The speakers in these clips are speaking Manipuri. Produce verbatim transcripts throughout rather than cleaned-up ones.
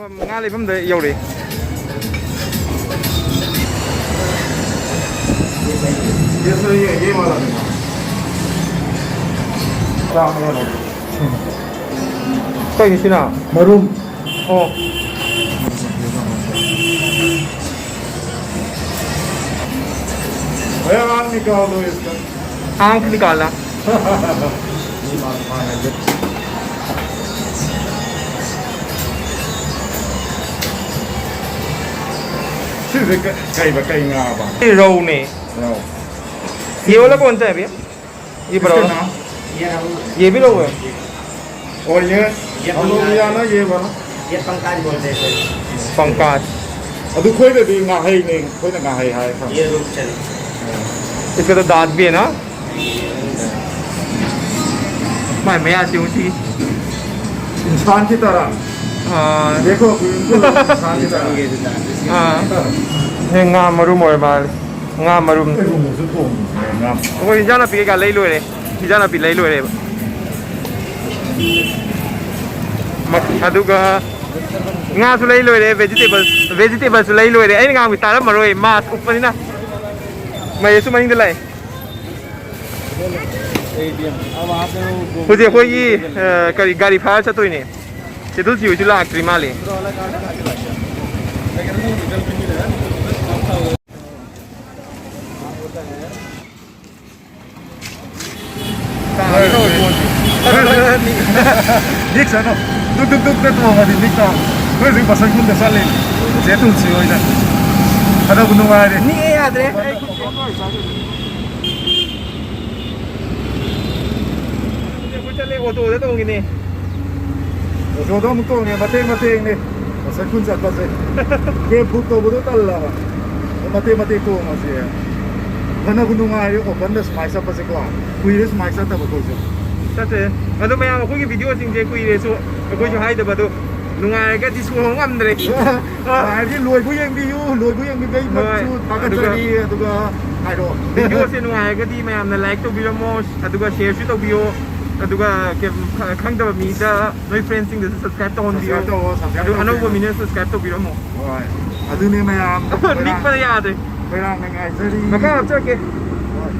ꯉꯥ ꯂꯩꯐꯝꯗ ꯌꯧꯔꯛꯑꯦ꯫ ꯀꯩꯅꯣ ꯁꯤꯅ? ꯃꯔꯨꯝ꯫ ꯑꯣ꯫ भैया, आंख निकाल दो इसका। आंख निकालना। ꯁꯤꯁꯦ ꯀ-, ꯀꯩꯕ, ꯀꯩ ꯉꯥꯕ? ये रोहू ने। ꯔꯧ꯫ ये वाला कौन सा है भैया? ये बड़ा वाला? इसका नाम? ये रोहू। ये भी रोहू है? और ये ये हम लोग पंकज। यहाँ ना, ये वाला। ये पंकज बोलते हैं सर। पंकज। ꯑꯗꯨ ꯑꯩꯈꯣꯏꯗꯗꯤ ꯉꯥꯍꯩꯅꯦ, ꯑꯩꯈꯣꯏꯅ ꯉꯥꯍꯩ ꯍꯥꯏ ꯈꯪꯉꯦ꯫ ये रूपचंद। इसका तो दांत भी है ना? मैं, मैं आती हूँ उसी। इंसान की तरह। हाँ। देखो, बिल्कुल इंसान की तरह। हाँ। ꯉꯥ ꯃꯔꯨꯝ ꯑꯣꯏꯔ ꯃꯥꯜꯂꯦ꯫ ꯉꯥ ꯃꯔꯨꯝ꯫ ꯑꯩꯈꯣꯏ ꯏꯟꯖꯥꯡ ꯅꯥꯄꯤ ꯀꯩꯀꯥ ꯂꯩ ꯂꯣꯏꯔꯦ꯫ ꯏꯟꯖꯥꯡ ꯅꯥꯄꯤ ꯂꯩ ꯂꯣꯏꯔꯦꯕ꯫ ꯃꯛ-, ꯑꯗꯨꯒ ꯉꯥꯁꯨ ꯂꯩ ꯂꯣꯏꯔꯦ, vegetable, vegetableꯁꯨ ꯂꯩ ꯂꯣꯏꯔꯦ꯫ ꯑꯩꯅ ꯉꯥꯡꯕꯁꯤ ꯇꯥꯔꯝꯃꯔꯣꯏ, mask ꯎꯞꯄꯅꯤꯅ꯫ ꯃꯍꯦꯁꯁꯨ ꯃꯅꯤꯡꯗ ꯂꯥꯛꯑꯦ꯫ ꯍꯧꯖꯤꯛ ꯑꯩꯈꯣꯏꯒꯤ, ꯑ, ꯀꯔꯤ, ꯒꯥꯔꯤ ꯐꯥꯔ ꯆꯠꯇꯣꯏꯅꯦ꯫ ꯁꯦꯗꯨꯜ ꯁꯤ ꯍꯣꯏꯁꯨ ꯂꯥꯛꯇ꯭ꯔꯤ ꯃꯥꯜꯂꯦ꯫ ꯅꯤꯛꯁ ꯑꯗꯣ ꯗꯨꯛ ꯗꯨꯛ ꯗꯨꯛꯇ ꯇꯣꯡꯉꯗꯤ ꯅꯤꯛ ꯇꯥꯕ꯫ ꯑꯩꯈꯣꯏ ꯍꯧꯖꯤꯛ ꯕꯁꯟ ꯈꯨꯟꯗ ꯆꯠꯂꯤ꯫ ꯆꯦ ꯇꯨꯜꯁꯤ ꯍꯣꯏꯗ꯫ ꯐꯅꯕꯨ ꯅꯨꯡꯉꯥꯏꯔꯦ꯫ ꯅꯤꯛꯑꯦ ꯌꯥꯗ꯭ꯔꯦ꯫ ꯑꯩꯈꯣꯏ ꯆꯠꯂꯦ, ꯑꯣꯇꯣꯗ ꯇꯣꯡꯉꯤꯅꯦ꯫ ꯑꯣꯇꯣꯗ ꯑꯃꯨꯛ ꯇꯣꯡꯉꯦ, ꯃꯇꯦꯛ ꯃꯇꯦꯛꯅꯦ꯫ ꯉꯁꯥꯏ ꯈꯨꯟ ꯆꯠꯄꯁꯦ꯫ ꯀꯦꯕ ꯕꯨꯛ ꯇꯧꯕꯗꯣ ꯇꯜꯂꯕ꯫ ꯃꯇꯦꯛ ꯃꯇꯦꯛ ꯇꯣꯡꯉꯁꯦ꯫ ꯐꯅꯕꯨ ꯅꯨꯡꯉꯥꯏꯔꯦ ꯑꯣꯄꯟꯗ ꯁꯨꯃꯥꯏꯅ ꯆꯠꯄꯁꯦꯀꯣ꯫ ꯀꯨꯏꯔꯦ ꯁꯨꯃꯥꯏꯅ ꯆꯠꯇꯕ ꯑꯩꯈꯣꯏꯁꯨ꯫ ꯆꯠꯁꯦ꯫ ꯑꯗꯣ ꯃꯌꯥꯝ ꯑꯩꯈꯣꯏꯒꯤ ꯚꯤꯗꯤꯑꯣꯁꯤꯡꯁꯦ ꯀꯨꯏꯔꯦꯁꯨ ꯑꯩꯈꯣꯏꯁꯨ ꯍꯥꯏꯗꯕ ꯑꯗꯣ ꯅꯨꯡꯉꯥꯏꯔꯒꯗꯤ ꯁꯨꯍꯧ ꯉꯝꯗ꯭ꯔꯦ꯫ ꯍꯥꯏꯗꯤ ꯂꯣꯏꯕꯨ ꯌꯦꯡꯕꯤꯌꯨ, ꯂꯣꯏꯕꯨ ꯌꯦꯡꯕꯤꯕꯩ ꯍꯣꯏ, ꯃꯛꯁꯨ ꯊꯥꯒꯠꯆꯔꯤ꯫ ꯑꯗꯨꯒ ꯍꯥꯏꯔꯛꯑꯣ꯫ ꯚꯤꯗꯤꯑꯣꯁꯦ ꯅꯨꯡꯉꯥꯏꯔꯒꯗꯤ ꯃꯌꯥꯝꯅ ꯂꯥꯏꯛ ꯇꯧꯕꯤꯔꯝꯃꯣ, ꯑꯗꯨꯒ ꯁꯤꯌꯔꯁꯨ ꯇꯧꯕꯤꯌꯣ꯫ ꯑꯗꯨꯒ ꯀꯩ-, ꯈ-, ꯈꯪꯗꯕ ꯃꯤꯗ ꯅꯣꯏ friendꯁꯤꯡꯗꯁꯨ subscribe ꯇꯧꯍꯟꯕꯤꯌꯣ꯫ Subscribe ꯇꯧꯑꯣ, subscribe ꯑꯗꯨ ꯑꯅꯧꯕ ꯇꯧꯕꯤꯌꯨ꯫ ꯃꯤꯅ subscribe ꯇꯧꯕꯤꯔꯝꯃꯣ꯫ ꯍꯣꯏ꯫ ꯑꯗꯨꯅꯦ ꯃꯌꯥꯝ꯫ ꯅꯤꯛꯄꯗ ꯌꯥꯗ꯭ꯔꯦ꯫ ꯈꯣꯏꯔꯥꯡꯅ ꯉꯥꯏꯖꯔꯤ꯫ ꯃꯈꯥ ꯍꯥꯞꯆꯔꯛꯀꯦ꯫ ꯍꯣꯏ꯫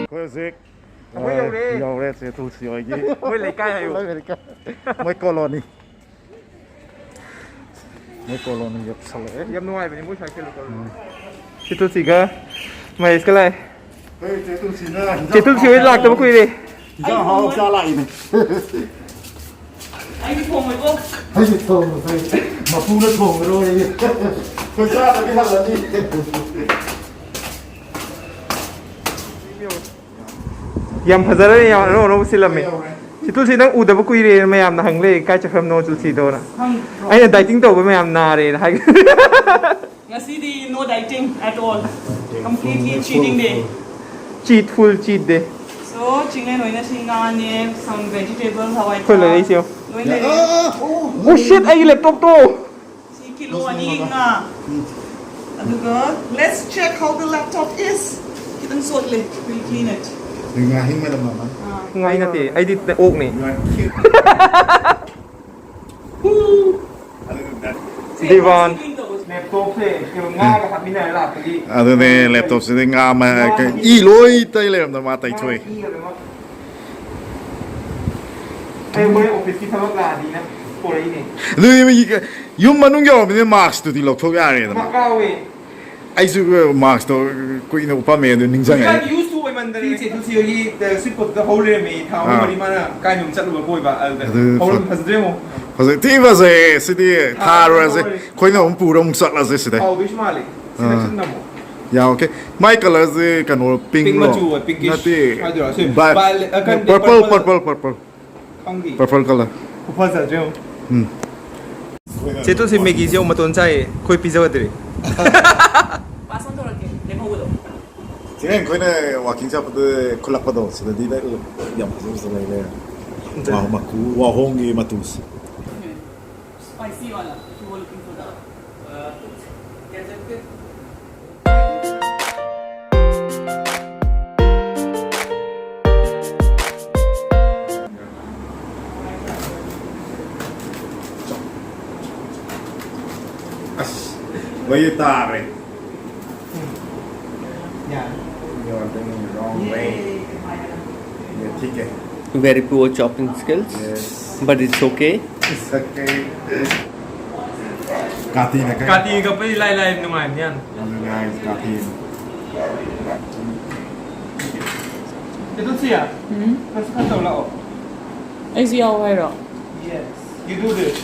ꯑꯩꯈꯣꯏ ꯍꯧꯖꯤꯛ, ꯑꯩꯈꯣꯏ ꯌꯧꯔꯦ꯫ ꯑ, ꯌꯧꯔꯦ, ꯆꯦ ꯇꯨꯜꯁꯤ ꯍꯣꯏꯒꯤ꯫ ꯃꯣꯏ ꯂꯩꯀꯥꯏ ꯍꯥꯏꯌꯨ꯫ ꯃꯣꯏ ꯂꯩꯀꯥꯏ꯫ ꯃꯣꯏ colony꯫ ꯃꯣꯏ colony ꯌꯧꯁꯜꯂꯛꯑꯦ꯫ ꯌꯥꯝ ꯅꯨꯡꯉꯥꯏꯕꯅꯦ ꯃꯣꯏ ꯁ꯭ꯋꯥꯏ ꯀꯩꯅꯣ ꯇꯧꯔꯒ꯫ ꯎꯝ꯫ ꯆꯦ ꯇꯨꯜꯁꯤꯒ ꯃꯍꯦꯁꯀ ꯂꯥꯛꯑꯦ꯫ ꯍꯣꯏ, ꯆꯦ ꯇꯨꯜꯁꯤꯅ ꯆꯦ ꯇꯨꯜꯁꯤ ꯍꯣꯏ ꯂꯥꯛꯇꯕ ꯀꯨꯏꯔꯦ꯫ ꯏꯟꯖꯥꯡ ꯑꯍꯥꯎ ꯆꯥ ꯂꯥꯛꯏꯅꯦ꯫ ꯑꯩꯗꯤ ꯊꯣꯡꯉꯣꯏꯀꯣ꯫ ꯑꯩꯗꯤ ꯊꯣꯡꯉꯣꯏ꯫ ꯃꯄꯨꯅ ꯊꯣꯡꯉꯔꯣꯏ꯫ ꯑꯩꯈꯣꯏ ꯆꯥꯗꯕꯤ ꯍꯜꯂꯅꯤ꯫ ꯌꯥꯝ ꯐꯖꯔꯦ, ꯌꯥꯝ ꯑꯅꯧ ꯑꯅꯧꯕ ꯁꯤꯜꯂꯝꯃꯦ꯫ ꯌꯧꯔꯦ꯫ ꯁꯤ ꯇꯨꯜꯁꯤ ꯅꯪ ꯎꯗꯕ ꯀꯨꯏꯔꯦ, ꯃꯌꯥꯝꯅ ꯍꯪ ꯂꯩ, "ꯀꯥꯏ ꯆꯠꯈ꯭ꯔꯕꯅꯣ ꯇꯨꯜꯁꯤꯗꯣꯅ?" ꯈꯪꯗ꯭ꯔꯣ? ꯑꯩꯅ dieting ꯇꯧꯕ ꯃꯌꯥꯝ ꯅꯥꯔꯦꯅ ꯍꯥꯏ꯫ ꯉꯁꯤꯗꯤ no dieting at all, completely cheating day꯫ Cheat, full cheat day꯫ So Chinglen ꯑꯣꯏꯅ ꯁꯤ ꯉꯥꯅꯦ, some vegetables, ꯍꯋꯥꯏ ꯑꯩꯈꯣꯏ ꯂꯩꯔꯛꯏꯁꯦ ꯌꯦꯡꯉꯣ꯫ ꯂꯣꯏ ꯂꯩꯔꯦ꯫ Oh shit, ꯑꯩꯒꯤ laptopꯇꯣ꯫ ꯁꯤ ꯀꯤꯂꯣ ꯑꯅꯤꯒꯤ ꯉꯥ꯫ ꯑꯗꯨꯒ let's check how the laptop is. ꯈꯤꯇꯪ ꯆꯣꯠꯂꯦ꯫ We'll clean it. ꯉꯥꯍꯤꯡ ꯃꯅꯝ ꯑꯃ꯫ ꯑꯥ꯫ ꯉꯥꯍꯤꯡ ꯅꯠꯇꯦ, ꯑꯩꯗꯤ ꯑꯣꯛꯅꯦ꯫ You are cute. ꯁꯤ ꯗꯤꯋꯥꯟ꯫ Clean ꯇꯧꯕꯁꯦ꯫ Laptopꯁꯦ ꯀꯩꯅꯣ ꯉꯥꯒ ꯍꯥꯞꯃꯤꯟꯅꯔ ꯂꯥꯛꯄꯒꯤ꯫ ꯑꯗꯨꯅꯦ, laptopꯁꯤꯗꯤ ꯉꯥ ꯃ-, ꯉꯥ ꯀꯩ-, ꯃꯍꯤ꯫ ꯏ ꯂꯣꯏ ꯇꯩ ꯂꯩꯔꯝꯗꯅ ꯃꯥ ꯇꯩꯊꯣꯛꯏ꯫ ꯉꯥ ꯏ ꯂꯣꯏꯅꯃꯛ꯫ ꯑꯩ ꯃꯣꯏ officeꯀꯤ ꯊꯕꯛ ꯂꯥꯛꯑꯗꯤꯅ ꯄꯣꯔꯛꯏꯅꯦ꯫ ꯑꯗꯨꯗꯤ ꯃꯤ ꯌꯨꯝ ꯃꯅꯨꯡ ꯌꯧꯔꯕꯅꯤꯅ maskꯇꯨꯗꯤ ꯂꯧꯊꯣꯛ ꯌꯥꯔꯦꯗꯅ꯫ ꯀꯥꯎꯋꯦ꯫ ꯑꯩꯁꯨ maskꯇꯣ ꯀꯨꯏꯅ ꯎꯞꯄꯝꯃꯦ, ꯑꯗꯨ ꯅꯤꯡꯁꯤꯡꯉꯛꯑꯦ꯫ ꯍꯧꯖꯤꯛꯀꯥꯟ used to ꯑꯣꯏꯃꯟꯗꯅ ꯁꯤ ꯆꯦ ꯇꯨꯜꯁꯤ ꯍꯣꯏꯒꯤ, ꯑ, street foodꯇ ꯍꯧ ꯂꯩꯔꯝꯃꯦ꯫ ꯊꯥ ꯑꯍꯨꯝ ꯑꯥ꯫ ꯃꯔꯤ ꯃꯥꯅ ꯀꯥꯏꯅꯣꯝ ꯆꯠꯂꯨꯕ ꯀꯣꯏꯕ, ꯑꯗꯨꯗ ꯑꯗꯨ ꯍꯧꯔꯝ ꯐ-, ꯐꯖꯗ꯭ꯔꯦ ꯑꯃꯨꯛ꯫ ꯐꯖꯩ, ꯊꯤ ꯐꯖꯩꯌꯦ꯫ ꯁꯤꯗꯤ ꯊꯥ ꯑꯍꯨꯝ ꯊꯥꯔꯨꯔꯁꯦ꯫ ꯍꯧꯔꯦ꯫ ꯑꯩꯈꯣꯏꯅ ꯑꯃꯨꯛ ꯄꯨꯔ ꯑꯃꯨꯛ ꯆꯠꯂꯁꯦ ꯁꯤꯗꯩ꯫ ꯍꯥꯎꯗꯣꯏꯁꯨ ꯃꯥꯜꯂꯦ꯫ ꯑꯥ꯫ Selection ꯑꯃꯨꯛ꯫ ꯌꯥ, okay꯫ ꯃꯥꯏ colourꯁꯦ ꯀꯩꯅꯣ, pink pink ꯂꯣ? ꯃꯆꯨ ꯑꯣꯏ, pinkish ꯅꯠꯇꯦ꯫ ꯍꯥꯏꯗꯣꯏꯔꯥ? ꯁꯤ ꯕꯥꯏ-, violet, ꯑ, ꯈꯪꯗꯦ, purple, purple꯫ Purple, purple꯫ ꯈꯪꯗꯦ꯫ Purple colour꯫ ꯈꯨꯐꯖꯗ꯭ꯔꯦ ꯑꯃꯨꯛ꯫ ꯎꯝ꯫ ꯆꯦ ꯇꯨꯜꯁꯤ Maggiꯁꯦ ꯑꯃꯨꯛ ꯃꯇꯣꯟ ꯆꯥꯏꯌꯦ꯫ ꯑꯩꯈꯣꯏ ꯄꯤꯖꯗ꯭ꯔꯤ꯫ ꯁꯤꯅ ꯑꯩꯈꯣꯏꯅ ꯋꯥꯀꯤꯡ ꯆꯠꯄꯗ ꯈꯨꯜꯂꯛꯄꯗꯣ, ꯁꯤꯗꯗꯤ ꯌꯥꯝ ꯐꯖ ꯐꯖꯕ ꯂꯩꯔꯦ꯫ ꯋꯥ-, ꯃꯀꯨ, ꯋꯥꯍꯣꯡꯒꯤ ꯃꯇꯨꯁꯦ꯫ Spicy wala, if you were looking for that. ꯑꯁ, ꯂꯣꯏ ꯇꯥꯔꯦ꯫ Yeah. You are doing the wrong way. ये ठीक है। Very poor chopping skills, yes, but it's okay. It's okay. ꯀꯥꯇꯤꯅ ꯀꯩ? ꯀꯥꯇꯤ ꯀꯛꯄꯗꯤ ꯂꯥꯏ ꯂꯥꯏ ꯅꯨꯡꯉꯥꯏꯕꯅꯤ ꯌꯥꯝ꯫ ꯑꯗꯨꯅꯦ ꯍꯥꯏꯁꯦ, ꯀꯥꯇꯤꯅ꯫ ꯑꯗꯨ ꯁꯤꯌꯥ? ꯎꯝ? ꯀꯩꯁꯨ ꯈꯟꯗꯧ ꯂꯥꯛꯑꯣ꯫ ꯑꯩꯁꯨ ꯌꯥꯎ ꯍꯥꯏꯔꯣ? Yes. You do this.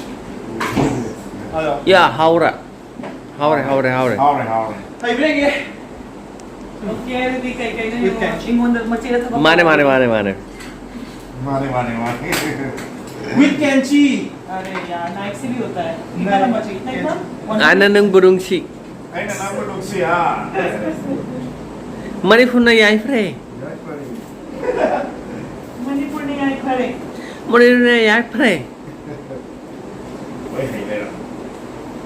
ꯌꯥ, ꯍꯥꯎꯔꯦ꯫ ꯍꯥꯎꯔꯦ, ꯍꯥꯎꯔꯦ, ꯍꯥꯎꯔꯦ꯫ ꯍꯥꯎꯔꯦ, ꯍꯥꯎꯔꯦ꯫ ꯍꯩꯕ꯭ꯔꯥ ꯌꯦꯡꯒꯦ꯫ Okay, ꯑꯗꯨꯗꯤ ꯀꯩ ꯀꯩꯅꯣ ꯌꯦꯡꯉꯣ꯫ ꯑꯩꯉꯣꯟꯗ ꯃꯆꯦꯗ ꯊꯕꯛ ꯃꯥꯅꯦ, ꯃꯥꯅꯦ, ꯃꯥꯅꯦ, ꯃꯥꯅꯦ꯫ ꯃꯥꯅꯦ, ꯃꯥꯅꯦ, ꯃꯥꯅꯦ꯫ With कैंची। अरे यार, knife से भी होता है। Knife से भी होता है। Knife ना? ꯑꯥꯏꯅ ꯅꯪꯕꯨ ꯅꯨꯡꯁꯤ꯫ ꯑꯩꯅ ꯅꯪꯕꯨ ꯅꯨꯡꯁꯤ, ꯍꯥ? ꯃꯅꯤꯄꯨꯔꯅ ꯌꯥꯏꯐꯔꯦ꯫ ꯌꯥꯏꯐꯔꯦ꯫ ꯃꯅꯤꯄꯨꯔꯅ ꯌꯥꯏꯐꯔꯦ꯫ ꯃꯅꯤꯄꯨꯔꯅ ꯌꯥꯏꯐꯔꯦ꯫ ꯂꯣꯏ ꯍꯩ ꯂꯩꯔꯝꯃꯦ꯫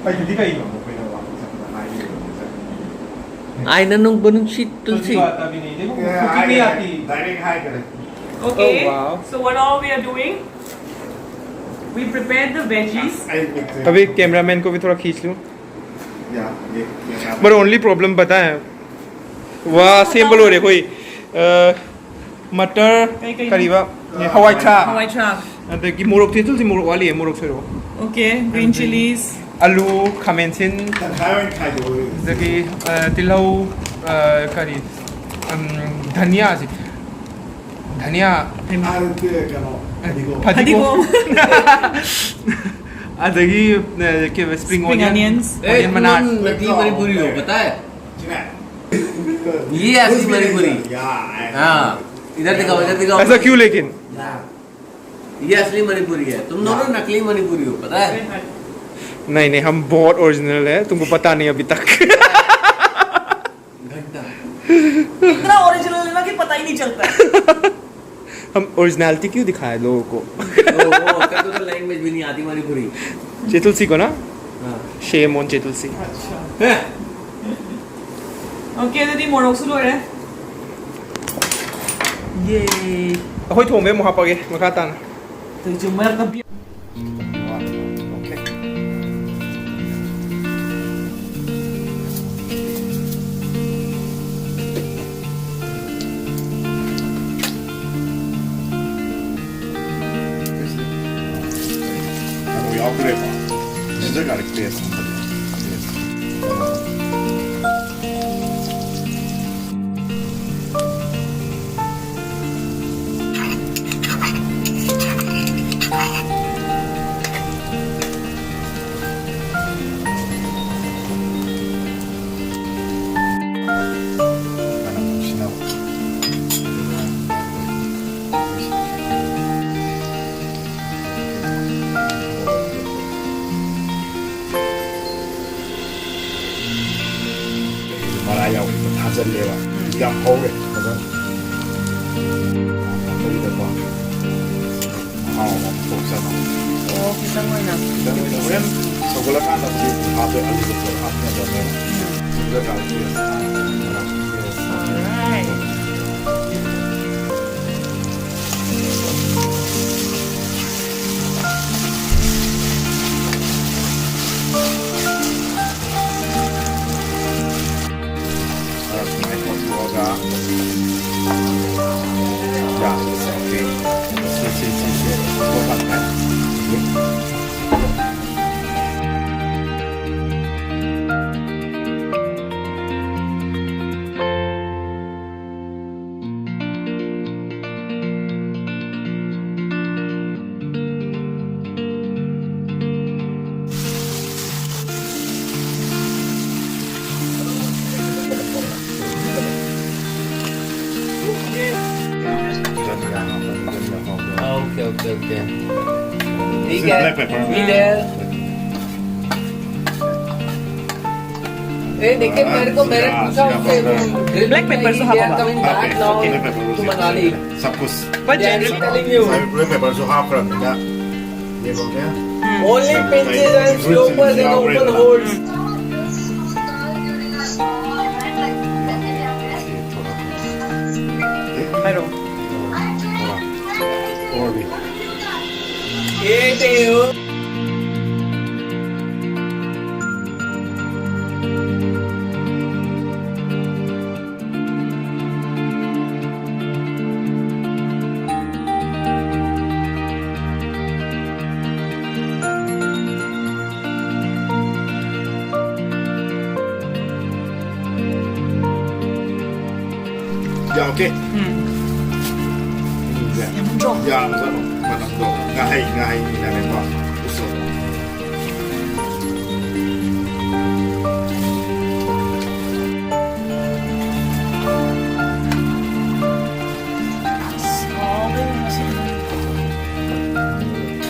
ꯑꯩꯒꯤꯗꯤ ꯀꯩꯅꯣ? ꯑꯩꯈꯣꯏꯅ ꯋꯥꯀꯤꯡ ꯆꯠꯄꯗ ꯍꯥꯏꯔꯤꯕꯅꯤ, ꯆꯠꯄꯅꯤ꯫ ꯑꯥꯏꯅ ꯅꯨꯡꯕꯨ ꯅꯨꯡꯁꯤ ꯇꯨꯜꯁꯤ꯫ ꯍꯧꯖꯤꯛ ꯋꯥ ꯇꯥꯕꯤꯅꯦ꯫ देखो, ये cooking नहीं आती। Direct हाय करें। Okay, oh, wow। So what all we are doing? We prepared the veggies। अभी कैमरामैन को भी थोड़ा खींच लूँ। या, ये, ये क्या? But only problem पता है, ꯋꯥ ꯁꯦꯝꯕ ꯂꯣꯏꯔꯦ ꯑꯩꯈꯣꯏ꯫ ꯑ, ꯃꯇꯔ, ꯀꯩ ꯀꯩꯅꯣ? ꯀꯔꯤꯕ? ꯍꯋꯥꯏ ꯊ꯭ꯔꯥꯛ꯫ ꯍꯋꯥꯏ ꯊ꯭ꯔꯥꯛ꯫ ꯑꯗꯒꯤ ꯃꯣꯔꯣꯛ ꯇꯦꯇꯨꯜꯁꯤ ꯃꯣꯔꯣꯛ ꯋꯥꯠꯂꯤꯌꯦ, ꯃꯣꯔꯣꯛ ꯁꯣꯏꯔꯛꯑꯣ꯫ Okay, green chilies꯫ ꯑꯂꯨ, ꯈꯥꯃꯦꯟ ꯑꯁꯤꯟ꯫ ꯇꯪꯈꯥꯏ ꯑꯣꯏꯅ ꯈꯥꯏꯗꯣꯛꯑꯣ꯫ ꯑꯗꯒꯤ, ꯑ, ꯇꯤꯜꯍꯧ, ꯑ, ꯀꯔꯤ? ꯎꯝ, ꯙꯅꯤꯌꯥꯁꯤ꯫ ꯙꯅꯤꯌꯥ꯫ ꯍꯩꯃꯥ꯫ ꯑꯗꯨꯗꯤ ꯀꯩꯅꯣ, ꯐꯗꯤꯒꯣꯝ꯫ ꯐꯗꯤꯒꯣꯝ꯫ ꯐꯗꯤꯒꯣꯝ꯫ ꯑꯗꯒꯤ, ꯑ, ꯀꯩ, spring spring onion, onions꯫ Onion ꯃꯅꯥ꯫ ꯅꯪ ꯅꯠꯇꯦ ꯃꯅꯤꯄꯨꯔꯤ ꯍꯣ, ꯄꯇꯥ ꯍꯦ? ये असली मणिपुरी। हाँ, इधर दिखाओ, इधर दिखाओ। ऐसा क्यों लेकिन? ये असली मणिपुरी है, तुम दोनों नकली मणिपुरी हो, पता है? नहीं, नहीं, हम बहुत ओरिजिनल है, तुमको पता नहीं अभी तक। घंटा। हम ओरिजिनलिटी क्यों दिखाए लोगों को? लोगों को लैंग्वेज भी नहीं आती मणिपुरी। चेतुलसी को ना, हाँ। शेम ऑन चेतुलसी। हैं? Okay, ꯑꯗꯨꯗꯤ ꯃꯣꯔꯣꯛꯁꯨ ꯂꯣꯏꯔꯦ꯫ ꯌꯦ꯫ ꯑꯩꯈꯣꯏ ꯊꯣꯡꯕꯩ ꯑꯃꯨꯛ ꯍꯥꯞꯄꯒꯦ ꯃꯈꯥ ꯇꯥꯅ꯫ ꯑꯗꯨ ꯃꯔꯛꯇ ꯄꯤ- Okay. ꯌꯥꯎꯈ꯭ꯔꯦꯀꯣ꯫ ꯁꯤꯗ ꯀꯥꯔꯛꯇꯦ꯫ ꯃꯔꯥ ꯌꯥꯎꯕꯗꯣ ꯊꯥꯖꯤꯜꯂꯦꯕ꯫ ꯌꯥꯝ ꯍꯧꯔꯦ ꯐꯖꯅ꯫ ꯃꯍꯥꯎ ꯑꯃ ꯊꯣꯛꯆꯕ꯫ ꯑꯣ, ꯈꯤꯇꯪ ꯑꯣꯏꯅ꯫ ꯈꯤꯇꯪ ꯑꯣꯏꯅ ꯍꯣꯔꯦꯟ ꯁꯧꯒꯠꯂꯀꯥꯟꯗ ꯍꯧꯖꯤꯛ ꯍꯥꯞꯄꯦ, ꯑꯂꯨꯗꯣ ꯄꯨꯂꯞ ꯍꯥꯞꯅꯗꯕꯅꯦꯕ꯫ ꯁꯤꯗ ꯀꯥꯔꯛꯇꯦ꯫ Alright. ꯈꯔ ꯁꯨꯃꯥꯏꯅ ꯇꯧꯊꯣꯛꯑꯒ, ꯌꯥ, okay꯫ ꯁꯤ, ꯁꯤ, ꯁꯤ, ꯁꯤ꯫ ꯇꯣꯛꯈ꯭ꯔꯦ꯫ Okay, okay, okay. This is Miguel, black pepper. Miguel. अरे, देखिए, मेरे को, मैंने पूछा उससे, वो drill Black pepper से नहीं, they are हवा। Coming back now to Manali. सब कुछ। But they are generally telling you. Black pepper जो हाफ रखने का, ये हो गया। Only pinches and sloppers and open holes. थोड़ा। और भी। ये दे हो। ꯌꯥꯎꯒꯦ꯫ ꯎꯝ꯫ ꯎꯝ, ꯌꯥꯝ ꯍꯨꯝꯗ꯭ꯔꯣ? ꯌꯥꯝ ꯆꯠꯂꯣ꯫ ꯃꯅꯝꯗꯣ ꯉꯥꯍꯩ, ꯉꯥꯍꯩ ꯃꯅꯝꯅꯦꯀꯣ꯫ ꯎꯁꯣꯞ꯫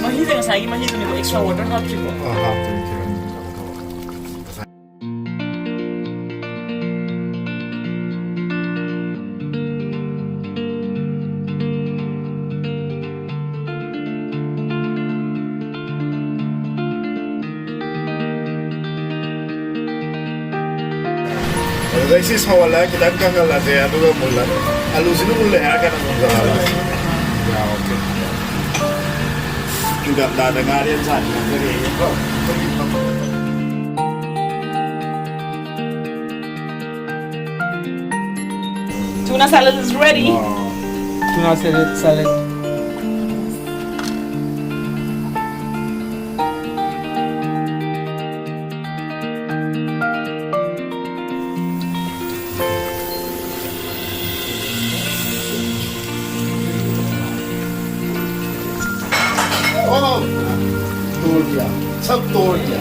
ꯃꯍꯤꯁꯦ ꯉꯁꯥꯏꯒꯤ ꯃꯍꯤꯗꯨꯅꯦꯕ, extra water ꯍꯥꯞꯇ꯭ꯔꯤꯀꯣ? ꯑꯥ, ꯍꯥꯞꯇ꯭ꯔꯤ, ꯈꯤꯇꯪ ꯀꯩꯅꯣ ꯇꯧꯔꯒ꯫ ꯑꯗꯨꯗꯩ ꯁꯤ ꯁꯧꯍꯜꯂꯒ ꯈꯤꯇꯪ ꯀꯪꯍꯜꯂꯁꯦ, ꯑꯗꯨꯒ ꯃꯨꯜꯂ-, ꯑꯂꯨꯁꯤꯅ ꯃꯨꯜꯂꯦ ꯍꯥꯏꯔ ꯀꯥꯟꯗ ꯃꯨꯟꯖꯜꯍꯜꯂꯁꯦ꯫ ꯌꯥ, ꯑꯣꯀꯦ꯫ ꯏꯪꯊꯝꯊꯥꯗ ꯉꯥꯔꯦꯟ ꯁꯥꯗꯤ ꯉꯝꯖꯔꯦ꯫ Tuna salad is ready. Wow. Tuna salad, salad. Oh, तोड़ दिया, सब तोड़ दिया।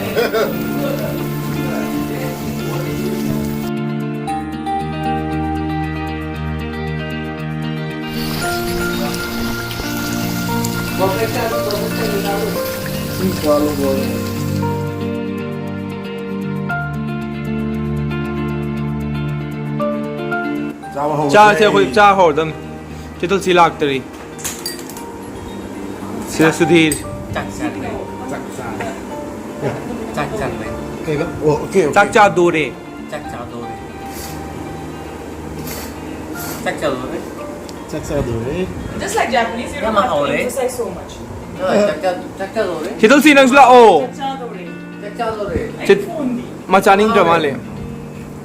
Sim, claro, agora. ꯆꯥꯁꯦ ꯑꯩꯈꯣꯏ, ꯆꯥ ꯍꯧꯔꯗꯝꯅꯤ꯫ ꯆꯦ ꯇꯨꯜꯁꯤ ꯂꯥꯛꯇꯔꯤ꯫ ꯁꯤꯗ ꯁꯨꯙꯤꯔ꯫ ꯆꯥꯛ ꯆꯥꯔꯦ꯫ ꯆꯥꯛ ꯆꯥꯔꯦ꯫ ꯆꯥꯛ ꯆꯥꯔꯦ꯫ ꯀꯩꯕ? ꯑꯣ, okay, okay. ꯆꯥꯛ ꯆꯥꯗꯣꯔꯦ꯫ ꯆꯥꯛ ꯆꯥꯗꯣꯔꯦ꯫ ꯆꯥꯛ ꯆꯥꯗꯣꯔꯦ꯫ ꯆꯥꯛ ꯆꯥꯗꯣꯔꯦ꯫ Just like Japanese, you don't have to emphasize so much. ꯆꯥꯛ ꯆꯥ-, ꯆꯥꯛ ꯆꯥꯗꯣꯔꯦ꯫ ꯆꯦ ꯇꯨꯜꯁꯤ, ꯅꯪꯁꯨ ꯂꯥꯛꯑꯣ꯫ ꯆꯥꯛ ꯆꯥꯗꯣꯔꯦ꯫ ꯆꯥꯛ ꯆꯥꯗꯣꯔꯦ꯫ ꯆꯦ-, ꯃꯥ ꯆꯥꯅꯤꯡꯗ꯭ꯔ ꯃꯥꯜꯂꯦ꯫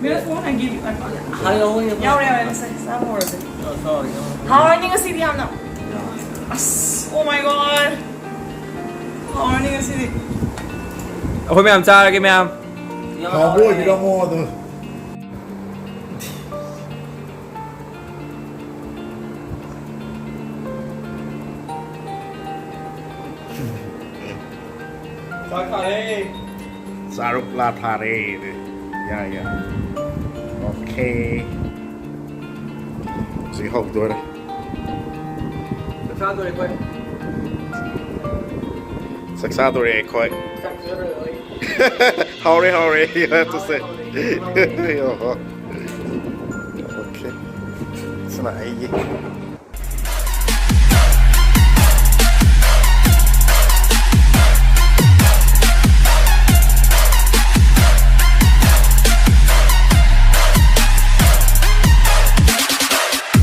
Mira, phone and give you. Hello. ꯌꯥꯎꯔꯦ, ꯌꯥꯎꯔꯦ, ꯉꯁꯥꯏ ꯆꯥꯕ ꯍꯧꯔꯁꯦ꯫ Oh, sorry. ꯍꯥꯎꯔꯅꯤ ꯉꯁꯤꯗꯤ ꯌꯥꯝꯅ꯫ ꯑꯁ, oh my God. ꯍꯥꯎꯔꯅꯤ ꯉꯁꯤꯗꯤ꯫ ꯑꯩꯈꯣꯏ ꯃꯌꯥꯝ ꯆꯥꯔꯒꯦ, ꯃꯌꯥꯝ꯫ ꯍꯥꯎꯕ ꯑꯣꯏꯕꯤꯔꯝꯃꯣ ꯑꯗꯨꯝ꯫ ꯆꯥꯛ ꯊꯥꯔꯦ꯫ ꯆꯥꯔꯨꯛꯂꯥ ꯊꯥꯔꯦ꯫ ꯌꯥ, ꯌꯥ꯫ Okay꯫ ꯍꯧꯖꯤꯛ ꯍꯧꯗꯣꯔꯦ꯫ ꯆꯥꯛ ꯆꯥꯗꯣꯔꯦ ꯑꯩꯈꯣꯏ꯫ ꯆꯥꯛ ꯆꯥꯗꯣꯔꯦ ꯑꯩꯈꯣꯏ꯫ ꯆꯥꯛ ꯆꯥꯔꯣꯏ꯫ ꯍꯥꯎꯔꯦ, ꯍꯥꯎꯔꯦ꯫ You have to say꯫ ꯑꯣꯍꯣ꯫ Okay꯫ ꯁꯤꯅ ꯑꯩꯒꯤ꯫